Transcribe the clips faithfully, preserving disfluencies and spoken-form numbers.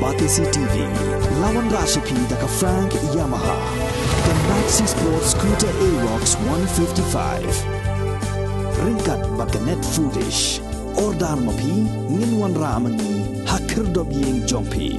Batesi T V, la wanrah sha phi da ka Frank Yamaha, ka Maxi Sport Scooter Aerox one fifty-five. Ryngkat bad ka Net Foodish. Order ma phi, ngin wanrah ma ngi ha khyrdop ïing jong phi.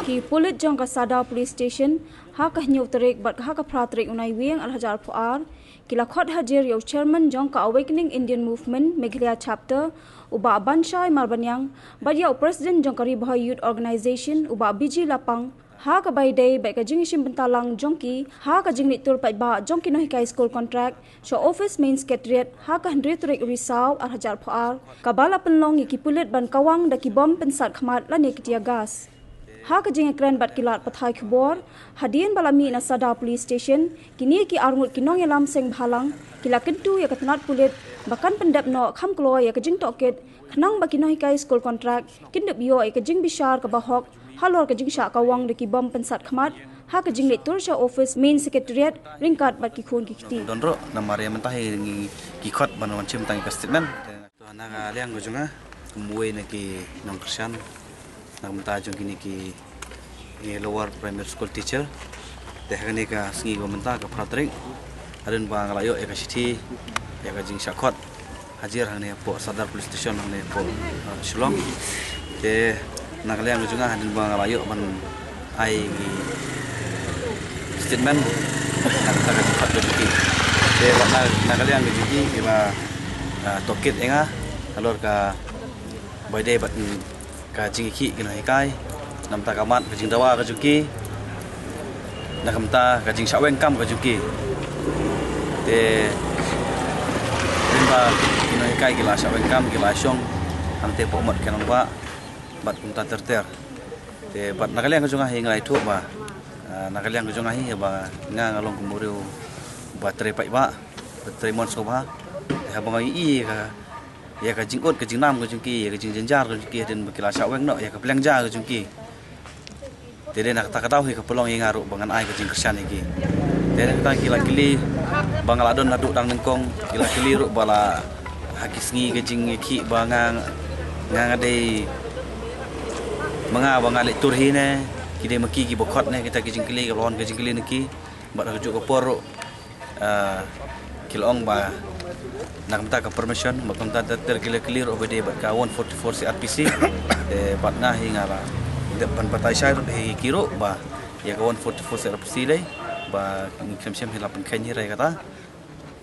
Ki pulit jong ka Sadar Police Station ha ka hynñiew tarik bad ha ka phra tarik u Naiwieng ar hajar arphew ar ki la khot hajir ïa u chairman jong ka Awakening Indian Movement Meghalaya Chapter, u Bah Banshai Marbaniang, bad ïa u president jong ka Ri Bhoi Youth Organization, u Bah B G Lapang, ha kaba ïadei bad ka jingïashim bynta lang jong ki ha ka jingleit tur paidbah jong ki nonghikai skul contract sha office Main Secretariat ha ka hynriew tarik u Risaw ar hajar arphew ar, kaba la pynlong ïa ki pulit ban kawang da ki bom pynsat khmat lane ki tear gas. Ha ka jingïakren bad ki lad pathai khubor, hadien ba la mih na Sadar Police Station, kine ki arngut ki nongïalam seng bhalang ki la kyntu ïa ka tnat pulit ba kan pyndep noh kham kloi ïa ka jingtohkit, khnang ba ki nonghikai skul contract kin dup ïoh ïa ka jingbishar kaba hok halor ka jingshah kawang da ki bom pynsat khmat ha ka jingleit tur sha office Main Secretariat ryngkat bad ki khun ki kti. Don ruh namar ïa mynta hi ngi ki khot ban wan shim tang ïa ka statement. To, na ka liang ka jong nga, kum uwei na ki nongkyrshan na ka bynta jong kine ki, ki lower primary school teacher. Te ha kane ka sngi ka mynta ka phra tarik, hadien ba nga la ïoh ïa ka shithi ïa ka jingshah khot hajir hangne hapoh Sadar Police Station hangne hapoh, uh, Shillong. Te na ka liang ka jong nga, hadien ba nga la ïoh ban ai ki statement na ka bynta ka jingkhot ka jong ki. Te na, na ka liang ka jong ki, ki la, uh, tohkit ïa nga halor kaba ïadei bad ka jingïakhih ki nonghikai, na ka bynta ka mat ka jingdawa ka jong ki, na ka bynta ka jingshah weng kam ka jong ki. Te hadien ba ki nonghikai ki la shah weng kam, ki la shong hangtei hapoh Mot Kynongbah bad kumta ter ter. Te bad na ka liang ka jong nga hi nga la ïathuh ba, ah, na ka liang ka jong nga hi ba nga, nga long kum u briew ba trei paidbah, ba trei mon sngewbha. Te haba nga ïohi ïa ka, ïa ka jingud ka jingnam ka jong ki, ïa ka jingjynjar ka jong ki, hadien ba ki la shah weng noh ïa ka pliang ja ka jong ki. Te dei na kata ka daw hi ka pynlong ïa nga ruh ba ngan ai ka jingkyrshan ïa ki. Te na kata ki la kylli ba nga la don haduh dang nyngkong, ki la kylli ruh ba la ha ki sngi ka jingïakhih ba nga, nga, nga dei ma nga ba nga leit tur hi ne, ki dei ma ki kiba khot ne, kita ki jingkylli, ka la wan ka jingkylli na ki. Bad ha kajuh ka por ruh, ah, ki la ong ba na ka bynta ka permission, bad kumta ter ter ki la kylli ruh ba dei bad ka one forty-four C R P C. Eh, bad nga hi nga la dep ban batai shai ruh hi ki ruh ba ïa ka one forty-four C R P C lei ba ngi khlem shim hi la pynkheiñ hi re kata.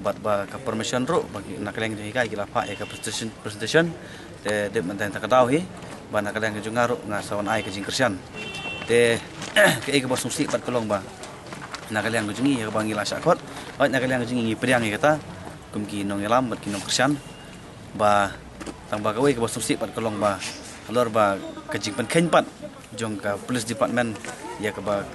Bad ba ka permission ruh ba ki, na ka liang jong ki, ki la phah ïa ka presentation, presentation. Te dep mynta ka daw hi ba na ka liang jong nga ruh nga sa wan ai ka jingkyrshan. Te kaei kaba sngewsih pat ka long ba na ka liang ka jong ngi, ïa kaba ngi la shah khot, hooid, na ka liang ka jong ngi ngi pdiang ïa kata kum ki nongïalam bad ki nongkyrshan. Ba tang ba kawei kaba sngewsih pat ka long ba halor ba ka jingpynkheiñ pat jong ka police department ïa kaba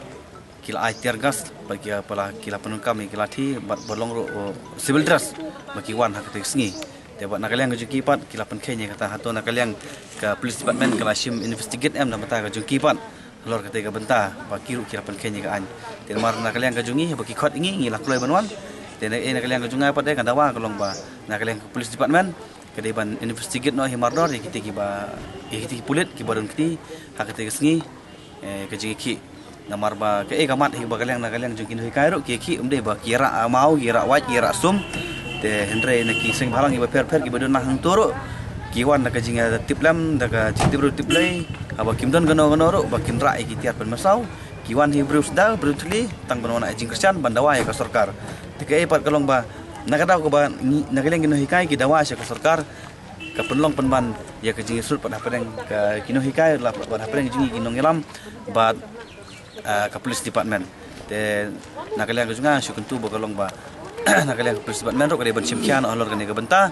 ki la ai tear gas bad ki la, ki la pyndonkam ïa ki lathi bad ba long ruh, uh, civil dress ba ki wan ha kata ka sngi. Te bad na ka liang ka jong ki pat ki la pynkheiñ ïa kata, hato na ka liang ka police department ka la shim investigate em na ka bynta ka jong ki pat halor kata ka bynta ba ki ruh ki la pynkheiñ ïa ka aiñ. Te namar na ka liang ka jong ngi ba ki khot ïa ngi, ngi la kloi ban wan. Te na, eh, na ka liang ka jong nga pat, eh, ka dawa ka long ba na ka liang ka police department ka dei ban investigate noh hi mardor ïa kita kiba, ïa kita ki pulit kiba don kti ha kata ka sngi, eh, ka jingïakhih. Namar ba kaei ka mat hi ba ka liang, na ka liang jong ki nonghikai ruh ki ïakhih, ym dei ba ki ïarah maw, ki ïarah wait, ki ïarah sum. Te hynrei na ki seng bhalang kiba pher pher kiba don na hangto ruh ki wan da ka jingïatip lem, da ka jingtip briew tip Blei. Haba kim don kano kano ruh ba kin rah ïa ki tiar pynmynsaw, ki wan hi briew sdang, briew thylli, tang ban wan ai jingkyrshan, ban dawa ïa ka sorkar. Te kaei pat ka long ba na ka daw kaba ngi, na ka liang ki nonghikai ki dawa sha ka sorkar, ka pynlong pynban ïa ka jingïasyrut pat hapdeng ka, ki nonghikai, la pat hapdeng jong ngi ki nongïalam bad, ah, ka police department. Te na ka liang ka jong nga shu kyntu ba ka long ba na ka liang ka police department ruh ka dei ban shim khia noh halor kane ka bynta,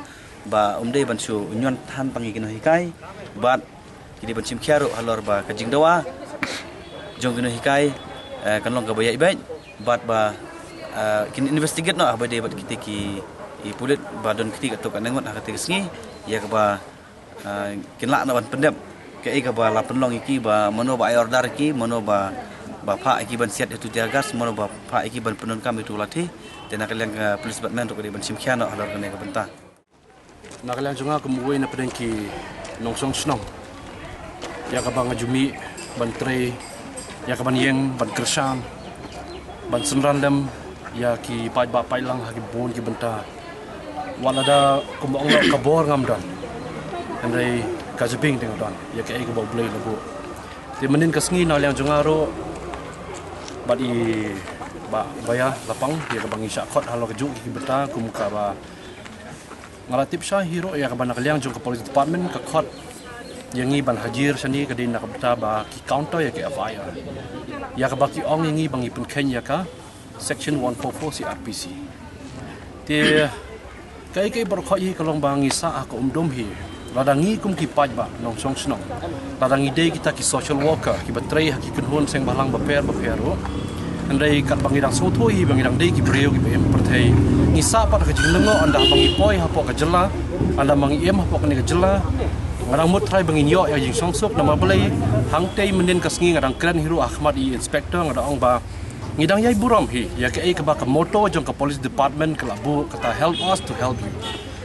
ba ym dei ban shu ñion than tang ïa ki nonghikai, bad ki dei ban shim khia ruh halor ba ka jingdawa jong ki nonghikai, eh, kan long kaba ïaid beit, bad ba, eh, kin investigate noh haba dei bad kita ki, i pulit ba don kti katto katne ngut ha kata ka sngi, ïa kaba, eh, kin lah noh ban pyndep kaei kaba la pynlong ïa ki, ba mano ba ai order ïa ki, mano ba, ba phah ïa ki ban siat ïa utu tear gas, mano ba phah ïa ki ban pyndonkam ïa utu lathi. Te na ka liang ka police department ruh ka dei ban shim khia noh halor kane ka bynta. Na ka liang jong nga kum uwei na pdeng ki nongshong shnong, ïa kaba nga ju mih ban trei, ïa kaban ïeng ban kyrshan, ban synran lem ïa ki paidbah paidlang ha ki bun ki bynta. Wat lada kumba ong noh ka bor ngam don, hynrei ka jabieng te nga don ïa kaei kaba U Blei u la buh. Te mynnin ka sngi na liang jong nga ruh bad i Bah Baya Lapang, ïa kaba ngi shah khot halor kajuh ki bynta kum kaba nga la tip shai hi ruh ïa kaba na ka liang jong ka police department ka khot ïa ngi ban hajir shane ka dei na ka bynta ba ki counter ïa ka F I R, ïa kaba ki ong ïa ngi ba ngi pynkheiñ ïa ka section one four four C R P C. Te kaei kaei baroh khoit hi ka long ba ngi sah ha ka umdum hi. Lada ngi kum ki paidbah nongshong shnong, lada ngi dei kita ki social worker kiba trei ha ki kynhun seng bhalang bapher bapher ruh, hynrei katba ngi dang sngewthuh hi ba ngi dang dei ki briew kiba im pyrthei, ngi sah pat ha ka jinglyngngoh ynda ba ngi poi hapoh ka jylla, ynda ba ngi im hapoh kane ka jylla. Nga dang mut trai ba ngin ïoh ïa ka jingshongsuk, namar balei hangtei mynnin ka sngi nga dang kren hi ruh ha khmat i inspector, nga dang ong ba ngi dang ïai burom hi ïa kaei kaba ka motto jong ka police department ka la buh, kata "Help us to help you".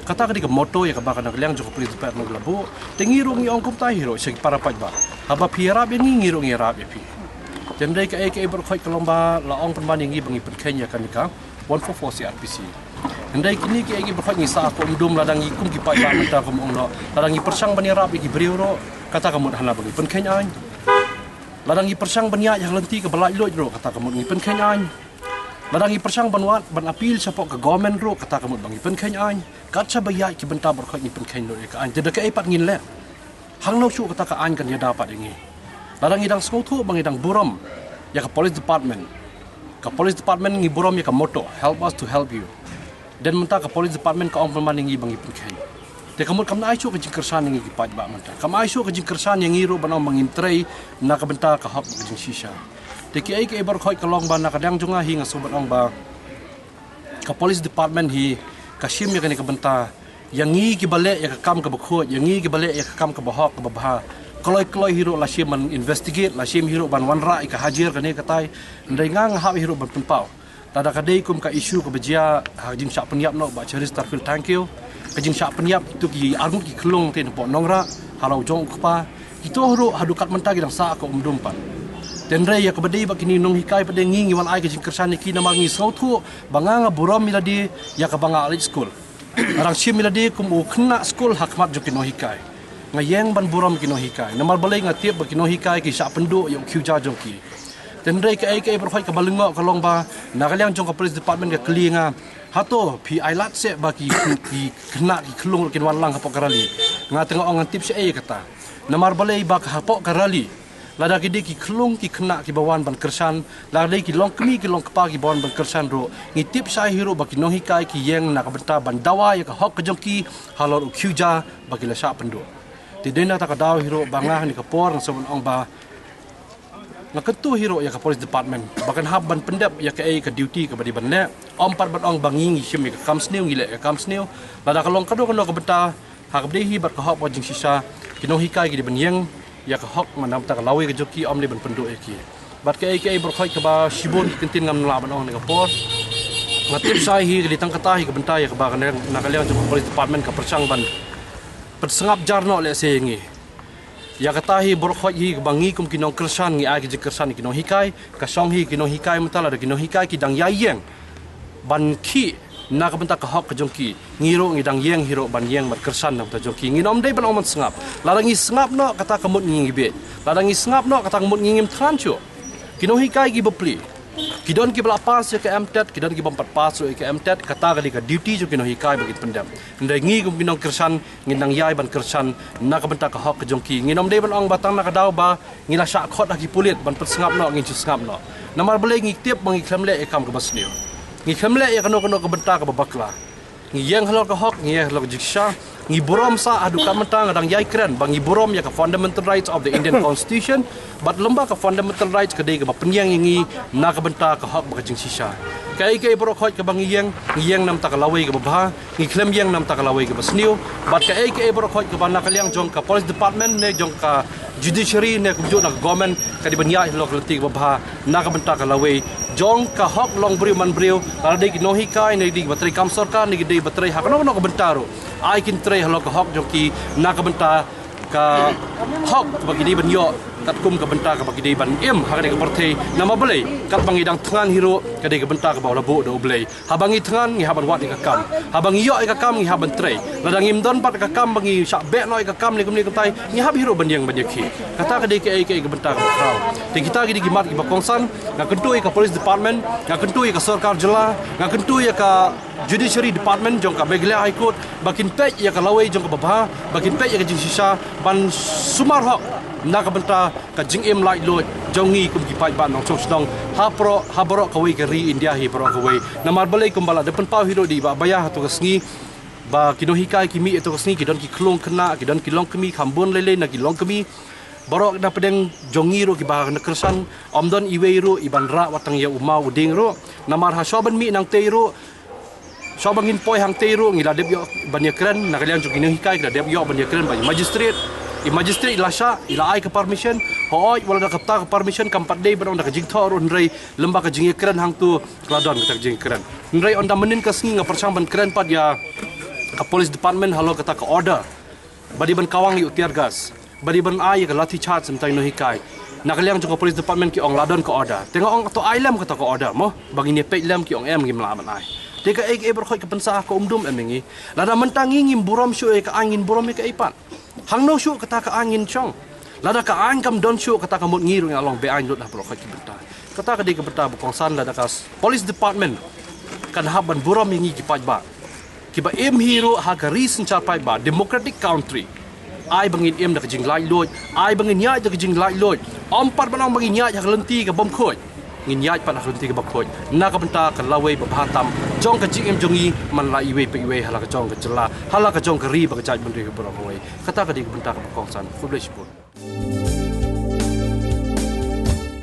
Kata ka dei ka motto ïa kaba ka na ka liang jong ka police department ka la buh. Te ngi ruh ngi ong kumta hi ruh sha ki para paidbah, haba phi ïarap ïa ngi, ngi ruh ngi ïarap ïa phi. Te hynrei kaei kaei baroh khoit ka long ba la ong pynban ïa ngi ba ngi pynkheiñ ïa kane ka one four four C R P C. Hynrei kine kiei kiei baroh khoit ngi sah ha ka umdum, lada ngi kum ki paidbah mynta kum ong noh, lada ngi pyrshang ban ïarap ïa ki briew ruh, kata ka mut hana ba ngi pynkheiñ aiñ. Lada ngi pyrshang ban ïaid ha ka lynti kaba laitluid ruh, kata ka mut ngi pynkheiñ aiñ. Lada ngi pyrshang ban wad ban appeal shapoh ka government ruh, kata ka mut ba ngi pynkheiñ aiñ. Kat shaba ïaid ki bynta baroh khoit ngi pynkheiñ lut ïa ka aiñ. Te da kaei pat ngin leh? Hangno shuh kata ka aiñ kan ïada pat ïa ngi? Lada ngi dang sngewthuh ba ngi dang burom ïa ka police department, ka police department ngi burom ïa ka motto "Help us to help you". Te mynta ka police department ka ong pynban ïa ngi ba ngi pynkheiñ. Te ka mut kam ai shuh ka jingkyrshan ïa ngi ki paidbah mynta, kam ai shuh ka jingkyrshan ïa ngi ruh ban ong ba ngim trei na ka bynta ka hok ka jingshisha. Te kiei kiei baroh khoit ka long ba na ka liang jong nga hi nga sngewbha ban ong ba ka police department hi ka shim ïa kane ka bynta ïa ngi kiba leh ïa ka kam kaba khuid, ïa ngi kiba leh ïa ka kam kaba hok kaba bha. Kloi kloi hi ruh la shim ban investigate, la shim hi ruh ban wanrah ïa ka hajir kane katai. Hynrei nga nga hap hi ruh ban pynpaw, lada ka dei kum ka issue kaba jia ha ka jingshah pynïap noh Bah Cheristerfield Thangkhiew, ka jingshah pynïap kito ki arngut ki khyllung te napoh Nongrah halor jong u kpa, kito ruh haduh katne mynta ki dang sah ha ka umdum pat. Te hynrei ïa kaba dei ba kine nonghikai pat de ngi ngi wan ai ka jingkyrshan ïa ki, namar ngi sngewthuh ba nga nga burom ïa lade ïa kaba nga leit skul. Nga dang shim ïa lade kum u khynnah skul ha khmat jong ki nonghikai. Nga ïeng ban burom ki nonghikai, namar balei nga tip ba ki nonghikai ki shah pynduh ïa u kyiuja jong ki. Te hynrei kaei kaei baroh khoit kaba lyngngoh ka long ba na ka liang jong ka police department ka kylli ïa nga, hato phi ai lad seh ba ki, ki khynnah ki khyllung ruh kin wan lang hapoh ka rally? Nga te nga ong ngan tip shaei ïa kata. Namar balei ba ka hapoh ka rally, lada ki dei ki khyllung ki khynnah kiba wan ban kyrshan, lada dei ki longkmie ki longkpa kiba wan ban kyrshan ruh, ngi tip shai hi ruh ba ki nonghikai ki ïeng na ka bynta ban dawa ïa ka hok ka jong ki halor u kyiuja ba ki la shah pynduh. Te dei na kata ka daw hi ruh ba nga ha kane ka por nga sngewbha ban ong ba nga kyntu hi ruh ïa ka police department ba kan hap ban pyndep ïa kaei ka duty kaba dei ban leh. Ym pat ban ong ba ngi ngi shim ïa ka kam sniew, ngi leh ïa ka kam sniew. Lada ka long kano kano ka bynta ha kaba dei hi bad ka hok bad ka jingshisha, ki nonghikai ki dei ban ïeng ïa ka hok na ka bynta ka lawei ka jong ki, ym dei ban pynduh ïa ki. Bad kaei kaei baroh khoit kaba shibun ki kyntien ngam lah ban ong ha kane ka por. Nga tip shai hi ka dei tang kata hi ka bynta ïa kaba ka na, na ka liang jong ka police department ka pyrshang ban pynsngap jar noh lehse ïa ngi. Ïa kata hi baroh khoit hi kaba ngi kum ki nongkyrshan ngi ai ka jingkyrshan ïa ki nonghikai. Ka shong hi ki nonghikai mynta, lada ki nonghikai ki dang ïai ïeng ban khih na ka bynta ka hok ka jong ki, ngi ruh ngi dang ïeng hi ruh ban ïeng ban kyrshan na ka bynta jong ki. Ngin ym dei ban ong ban sngap. Lada ngi sngap noh kata ka mut ngi ngi bieit. Lada ngi sngap noh kata ka mut ngi ngim thngan shuh. Ki nonghikai ki bapli, ki don kiba la pass ïa ka M.Tet, ki don ki bym pat pass ruh ïa ka M.Tet, kata ka dei ka duty jong ki nonghikai ba kin pyndep. Hynrei ngi kum ki nongkyrshan ngin nang ïai ban kyrshan na ka bynta ka hok ka jong ki. Ngin ym dei ban ong ba tang na ka daw ba ngi la shah khot ha ki pulit ban pynsngap noh ngin shu sngap noh. Namar balei? Ngi tip ba ngi khlem leh ïa ka kam kaba sniew, ngi khlem leh ïa kano kano ka bynta kaba bakla. Ngi ïeng halor ka hok, ngi ïeng halor ka jingshisha. Ngi burom sah haduh katne mynta, nga dang ïai kren ba ngi burom ïa ka fundamental rights of the Indian Constitution. Bad lyngba ka fundamental rights ka dei kaba pynïeng ïa ngi na ka bynta ka hok bad ka jingshisha. Kaei kaei baroh khoit kaba ngi ïeng, ngi ïeng na ka bynta ka lawei kaba bha, ngi khlem ïeng na ka bynta ka lawei kaba sniew. Bad kaei kaei baroh khoit kaba na ka liang jong ka police department ne jong ka judiciary ne kumjuh na ka government ka dei ban ïaid halor ka lynti kaba bha na ka bynta ka lawei jong ka hok long briew man briew, lada dei ki nonghikai, ne dei ba trei kam sorkar, ne dei ba trei ha kano kano ka bynta ruh, ai kin trei halor ka hok jong ki, na ka bynta ka hok ba ki dei ban ïoh katkum ka bynta kaba ki dei ban im ha kane ka pyrthei. Namar balei, katba ngi dang thngan hi ruh, ka dei ka bynta kaba la buh da U Blei. Haba ngi thngan, ngi hap ban wad ïa ka kam. Haba ngi ïoh ïa ka kam, ngi hap ban trei. Lada ngim don pat ïa ka kam ba ngi shah beh noh ïa ka kam lei kumne kumtai, ngi hap hi ruh ban ïeng ban ïakhih. Kata ka dei kaei kaei ka bynta kaba khraw. Te kita ki dei ki mat kiba kongsan. Nga kyntu ïa ka police department, nga kyntu ïa ka sorkar jylla, nga kyntu ïa ka judiciary department jong ka Meghalaya High Court, ba kin peit ïa ka lawei jong ka babha, ba kin peit ïa ka jingshisha, ban sumar hok na ka bynta ka jingim laitluid jong ngi kum ki paidbah nongshong shnong ha baroh, ha baroh kawei ka ri India hi baroh kawei. Namar balei, kumba la dep pynpaw hi ruh da i Bah Baya ha tu ka sngi, ba ki nonghikai ki mih ha tu ka sngi, ki don ki khlung khynnah, ki don ki longkmie, kham bun lei lei na ki longkmie. Baroh na pdeng jong ngi ruh kiba na kyrshan, ym don iwei ruh i ban rah wat tang ïa u maw u dieng ruh. Namar ha shuwa ban mih nangtei ruh, shuwa ba ngin poi hangtei ruh, ngi la dep ïoh ban ïakren, na ka liang jong ki nonghikai ki la dep ïoh ban ïakren bad i magistrate. I magistrate i la shah, i la ai ka permission. Hooid, wat la da kata ka permission, kam pat dei ban ong da ka jingthoh ruh, hynrei lem bad ka jingïakren hangto ka la don kata ka jingïakren. Hynrei ynda mynnin ka sngi nga pyrshang ban kren pat ïa ka police department halor kata ka order ba dei ban kawang ïa u tear gas, ba dei ban ai ïa ka lathi charge mynta ïa ki nonghikai. Na ka liang jong ka police department ki ong la don ka order. Te nga ong to ai lem kata ka order mo, ba ngin ïa peit lem, ki ong em, ngim lah ban ai. Te kaei kaei baroh khoit ka pynshah ka umdum em ïa ngi. Lada mynta ngi ngim burom shuh ïa ka aiñ, ngin burom ïa kaei pat? Hangno shuh kata ka aiñ ngin shong? Lada ka aiñ kam don shuh, kata ka mut ngi ruh ngi la long be-aiñ lut ha baroh khoit ki bynta. Kata ka dei ka bynta ba kongsan. Lada ka police department kan hap ban burom ïa ngi ki paidbah kiba im hi ruh ha ka ri synshar paidbah, democratic country. Ai ba ngin im da ka jinglaitluid, ai ba ngin ïaid da ka jinglaitluid. Ym pat ban ong ba ngin ïaid ha ka lynti kabym khuid. Ngin ïaid pat ha ka lynti kaba khuid na ka bynta ka lawei babha tam jong ka jingim jong ngi man la iwei pa iwei, ha la ka jong ka jylla, ha la ka jong ka ri bad ka jaitbynriew baroh kawei. Kata ka dei ka bynta kaba kongsan. Khublei shibun.